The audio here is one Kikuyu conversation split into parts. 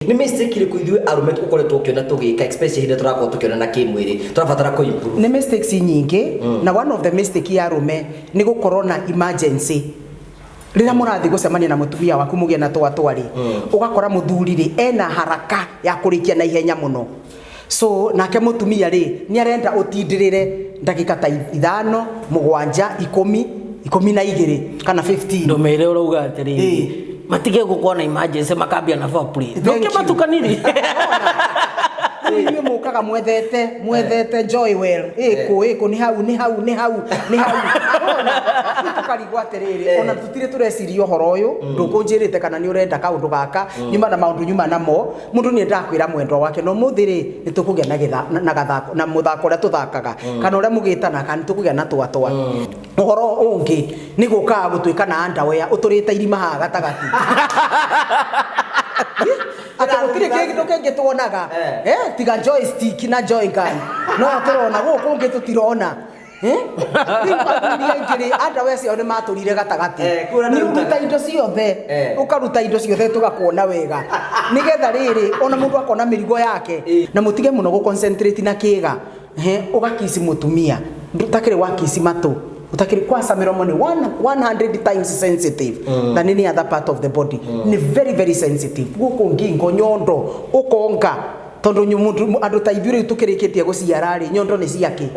Nĩ mistake ĩrĩkũ ithuĩ arũme ũkoretwo ũkĩona tũgĩka, especially hĩndĩ ĩrĩa tũrakorwo tũkĩonana kĩmwĩrĩ, tũrabatara kũ improve? Nĩ mistakes nyingĩ, na one of the mistake ya arũme nĩ gũkorwo na emergency. Rĩrĩa mũrathiĩ gũcemania na mũtumia waku mũgĩe na twatwa rĩ, ũgakora mũthuri rĩ ena haraka ya kũrĩkia na ihenya mũno, so nake mũtumia rĩ nĩ arenda ũtindĩrĩre ndagĩka ta 5, 7, 10, 12 kana 15. Ndũmĩre ũrauga atĩrĩrĩ, matige gũkorwo na emergency makambia na foreplay. Thank you. Ndũkĩmatukaniri. Rĩu inyuĩ mũkaga mwethete joy well ĩkũ ĩkũ, nĩ hau, nĩ hau, nĩ hau, nĩ hau. Ũrona? Rĩu tũkarigwo atĩrĩrĩ, ona tũtirĩ tũreciria ũhoro ũyũ, ndũkũnjĩrĩte kana nĩ ũrenda kaũndũ gaka, nyuma na maũndũ nyuma namo. Mũndũ nĩ endaga kwĩra mwendwa wake, no mũthĩ rĩ nĩ tũkũgĩa na na gathako na mũthako ũrĩa tũthakaga kana ũrĩa mũgĩtana, kana nĩ tũkũgĩa na twatwa. Ũhoro ũngĩ nĩ gũkaga gũtuĩka na underwear ũtũrĩte irima haha gatagatĩ, atĩ gũtirĩ kĩndũ kĩngĩ tuonaga tiga joystick na joy gun no tũrona, gũkũ kũngĩ tũtirona. Rĩu athuri aingĩ rĩ, underwear ciao nĩ matũrire gatagatĩ. Kũrĩa nĩ ndarutaga. ũruta indo ciothe, ũkaruta indo ciothe tũgakuona wega, nĩgetha rĩrĩ ona mũndũ akona mĩrigo yake. Na mũtige mũno gũ concentrate na kĩga. Ũgakici mũtumia ũtakĩrĩ wakici matũ, utakiri kwanza miromo ni 100 times sensitive than any other part of the body. Ni very very sensitive guku ngingo, nyondo ukonga, tondu mundu andu ta ithuĩ rĩu tũkĩrĩkĩtie gũciara rĩ, nyondo nĩ ciake,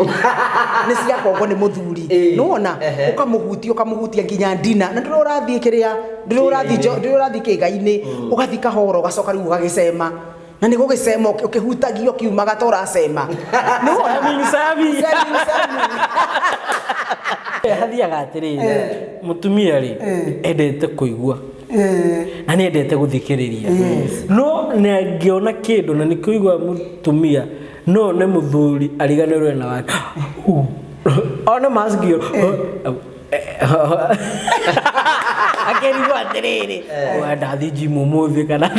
nĩ ciakongo nĩ mũthuri. Nĩwona? Ũkamũhutia, ũkamũhutia nginya ndina, na ndũrĩ ũrathiĩ kĩrĩa, ndũrĩ ũrathiĩ ndũrĩ ũrathiĩ kĩga-inĩ, ũgathiĩ kahora, ũgacoka rĩu ũgagĩcema, na nĩ gũgĩcema ũkĩhutagio ũkiumaga ta ũracema. Nĩwona? Sami, sami. Sami, sami. Hathiaga atĩrĩrĩ, mũtumia rĩ endete kũigua na nĩ endete gũthikĩrĩria, no nĩ angĩona kĩndũ na nĩ kũigua mũtumia no nĩ mũthuri ariganĩrwo na wake one masikio akĩrigwo atĩrĩrĩ, ndathiĩ gym ũmũthĩ kana?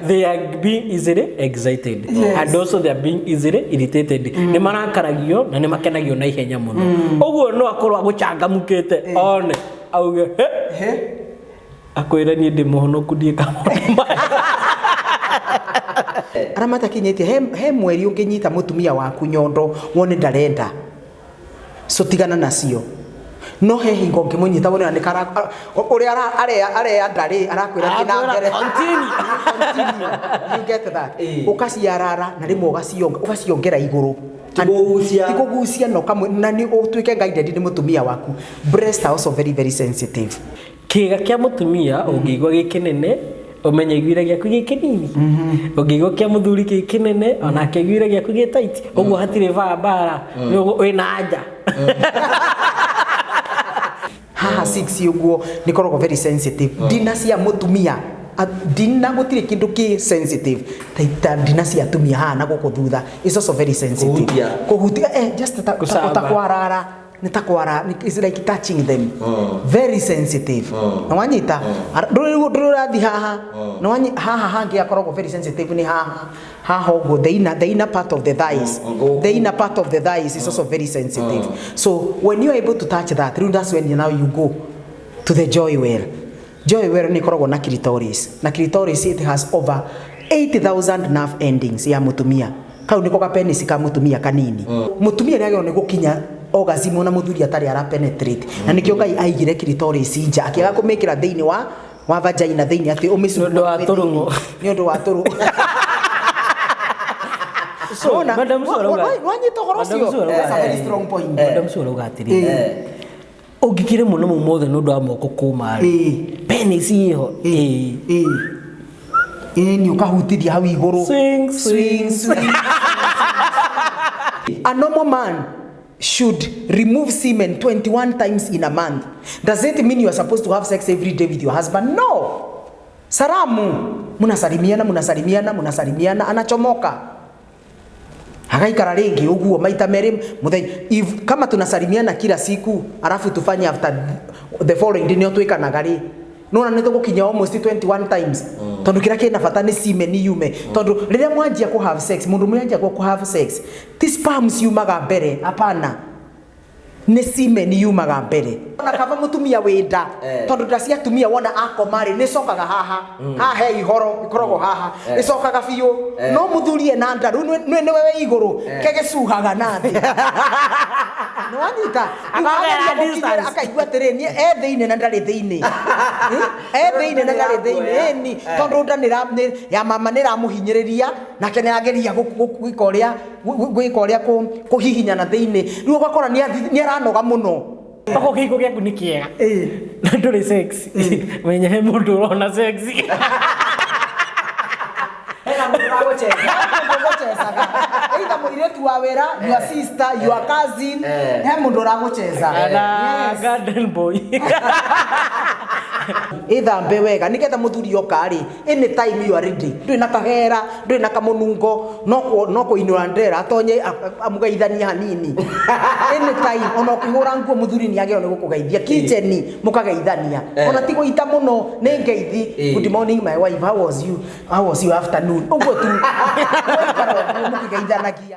They are being easily excited and also they are being easily irritated. Nĩ marakaragio na nĩ makenagio na ihenya mũno. Ũguo no akorwo agũcangamũkĩte one auge, "He," akwĩre, "Niĩ ndĩ mũhonoku, ndiĩka maũndũ maya." Arĩa matakinyĩtie he mweri ũngĩnyita mũtumia waku nyondo wone ndarenda, so tigana nacio. No he hingo ũngĩmũnyita wone nĩ kara ũrĩa areya ndarĩ arakwĩra thiĩ na mbere. Continue. Continue. You get that? Ũkaciarara na rĩmwe ũgaciongera igũrũ. Ti kũgucia. Ti kũgucia, na na nĩ ũtuĩke guided nĩ mũtumia waku. Breast are also very very sensitive. Kĩga kĩa mũtumia ũngĩigua gĩ kĩnene, ũmenye iguire gĩaku gĩ kĩnini. Ũngĩigua kĩa mũthuri gĩ kĩnene, onake aiguire gĩaku gĩ tight. Ũguo hatirĩ bara wĩna anja. Haha six ũguo nĩ koragwo very sensitive. Ndina cia mũtumia, ndina, gũtirĩ kĩndũ kĩ sensitive ta ndina cia atumia haha na gũkũ thutha is also very sensitive. Kũhutia. Kũhutia, just ta Gũcamba. ta kwarara, nĩ ta kwara, it's like touching them. Very sensitive. Na wanyita ndũrĩ ũrathiĩ haha na wanyi haha hangĩ akoragwo very sensitive nĩ haha haha ũguo, the inner part of the thighs. Gũkũ. The inner part of the thighs is also very sensitive. So when you are able to touch that, rĩu that's when you, now you go to the joy well. Joy well nĩ ĩkoragwo na clitoris, na clitoris, it has over 8000 nerve endings ya mũtumia. Kau nĩko kapenisi ka mũtumia kanini. Mũtumia nĩ agĩrĩirwo nĩ gũkinya orgasm ona mũthuri atarĩ ara penetrate, na nĩkĩo Ngai aigire clitoris nja, akĩaga kũmĩkĩra thĩinĩ wa vagina thĩinĩ atĩ Nĩ ũndũ wa tũrung'o. Nĩ ũndũ wa tũrung'o. So, Madam Sue Wanyita ũhoro Madam ũcio? Sue arauga That's a very atĩrĩrĩ. strong point. Madam Sue arauga atĩrĩrĩ, ũngĩkire mũno mau mothe nĩ ũndũ wa moko kũma rĩ, penis ĩho ĩĩ. Ĩĩ, nĩ ũkahutithia hau igũrũ. Swing, swing, swing. A normal man should remove semen 21 times in a month. Does it mean you are supposed to have sex every day with your husband? No. Salamu, munasalimiana, munasalimiana, munasalimiana, anachomoka, agaikara rĩngĩ ũguo maita merĩ mũthenya. If kama tunasalimiana kila siku, alafu tufanye after the following day nĩo twĩkanaga rĩ, nona nĩ tũgũkinya almost 21 times, tondũ kĩrĩa kĩna bata nĩ semen yume. Tondũ rĩrĩa mwanjia kũ have sex, mũndũ mwanjia kũ have sex, ti sperms yumaga mbere, hapana. Nĩ semen yumaga mbere ona kaba mũtumia wĩ nda, tondũ nda cia atumia wona akoma rĩ, nĩ cokaga haha haha he ihoro ikoragwo haha, ĩcokaga biũ. No mũthuri ena nda rĩu nĩwe wĩ igũrũ, kegecuhaga na thĩ, nĩ wanyita? Rĩu Akongera ageria gũkinyĩra, distance. Akaigua atĩrĩ niĩ e thĩinĩ na ndarĩ thĩinĩ. Eh? E thĩinĩ na ndarĩ thĩinĩ, ĩni tondũ nda ya mama nĩ ĩramũhinyĩrĩria, nake nĩ ageria gwĩka ũrĩa kũhihinya na thĩinĩ, rĩu ũgakora nĩ aranoga mũno. Okorwo kĩhiko gĩaku nĩ kĩega na ndũrĩ sexy, menya he mũndũ ũrona sexy. Hena mũndũ ũragũcheza. Mũndũ ũgũchezaga, either mũirĩtu wa wĩra, your sister, your cousin, he mũndũ ũragũcheza. Kana Yes. garden boy. Ĩthambe wega nĩgetha mũthuri oka rĩ, anytime you are ready, ndũrĩ na kahera, ndũrĩ na kamũnungo, no kũinũra ndera atonye amũgeithanie hanini. Anytime ona ũkĩhũra nguo, mũthuri nĩ agĩrĩirwo nĩ gũkũgeithia kitchen, mũkageithania, ona ti gũita mũno, nĩ ngeithi. "Good morning, my wife, how was you, how was your afternoon?" Ũguo tu, mũgaikara ũguo mũkĩgeithanagia.